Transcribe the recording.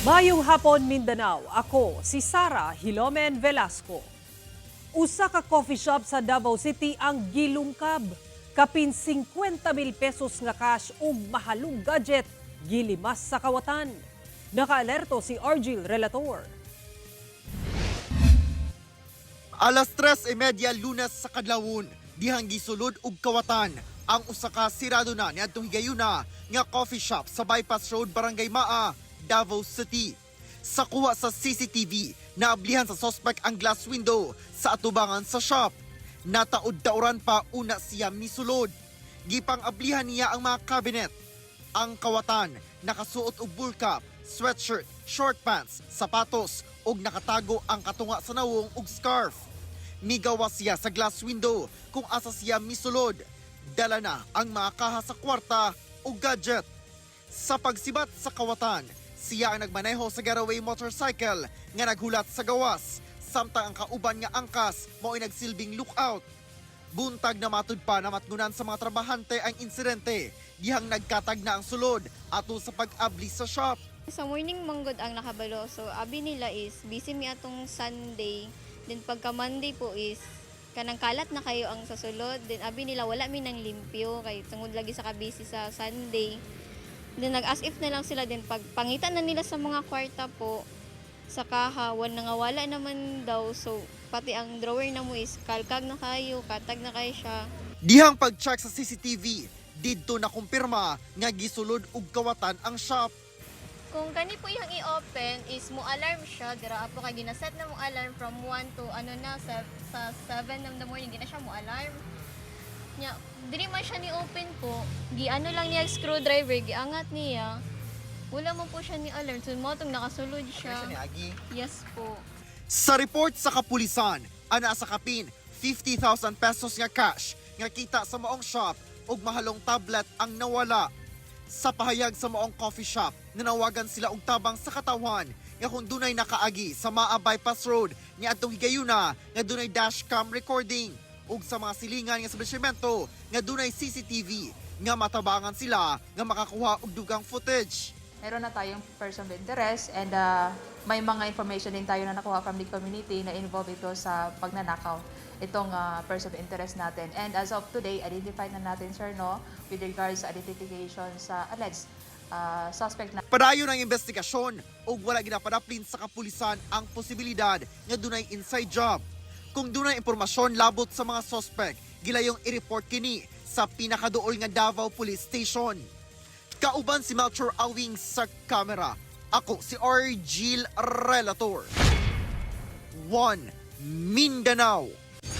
Mayong hapon, Mindanao. Ako si Sara Hilomen Velasco. Usa ka coffee shop sa Davao City ang gilungkab. Kapin 50 mil pesos nga cash ug mahalong gadget gilimas sa kawatan. Nakaalerto si Argil Relator. Alas 3:30 Lunes sa kadlawon, dihang gisulod og kawatan ang usa ka sirado na niadtong higayuna nga coffee shop sa Bypass Road, Barangay Maa, Davao City. Sa kuha sa CCTV, naablihan sa suspect ang glass window sa atubangan sa shop. Nataod-tauran pa una siya misulod. Gipang ablihan niya ang mga cabinet. Ang kawatan, nakasuot og bull cap, sweatshirt, short pants, sapatos ug nakatago ang katunga sa nawong ug scarf. Migawas siya sa glass window kung asa siya misulod. Dala na ang mga kaha sa kwarta ug gadget. Sa pagsibat sa kawatan, siya ang nagmaneho sa getaway motorcycle nga naghulat sa gawas, samtang ang kauban nga angkas mao'y nagsilbing lookout. Buntag na matud pa na matnunan sa mga trabahante ang insidente, dihang nagkatag na ang sulod ato sa pag-abli sa shop. Sa morning manggod ang nakabalo. So abi nila is busy mi atong Sunday. Then pagka Monday po is kanang kalat na kayo ang sa sulod. Then abi nila wala mi nang limpyo kay tungod lagi sa ka-busy sa Sunday. Then nag-as if na lang sila din pag pangita na nila sa mga kwarta po sa kaha, wala nangawala naman daw. So pati ang drawer na mo is kalkag na kayo, katag na kayo siya. Dihang pag-check sa CCTV, didto na kumpirma nga gisulod og kawatan ang shop. Kung kani po iyang i-open is mo alarm siya dira po kay ginaset na mo alarm from 1 to ano na sa 7 in the morning gina siya mo alarm. Nya diri man siya ni open po, gi ano lang niya screwdriver giangat niya. Wala mo po siya ni alarm, so mo tong nakasulod siya. Yes po. Sa report sa kapulisan, ana sa kapin 50,000 pesos nga cash nga kita sa maong shop ug mahalong tablet ang nawala. Sa pahayag sa maong coffee shop, nanawagan sila og tabang sa katawan nga kung dunay nakaagi sa Maa Bypass Road niadtong higayuna nga dunay dashcam recording ug sa mga silingan nga establishmento nga dunay CCTV nga matabangan sila nga makakuha og dugang footage. Meron na tayong person of interest and may mga information din tayo na nakuha from the community na involved ito sa pagnanakaw itong person of interest natin. And as of today, identified na natin, sir, no, with regards sa identification sa alleged suspect na Padayon ang investigasyon ug wala ginapadaplin sa kapulisan ang posibilidad nga dunay inside job. Kung dunay impormasyon labot sa mga suspect, gilayong i-report kini sa pinakaduol nga Davao Police Station. Kauban si Melchor Awing sa kamera. Ako si Argil Relator. 1 Mindanao.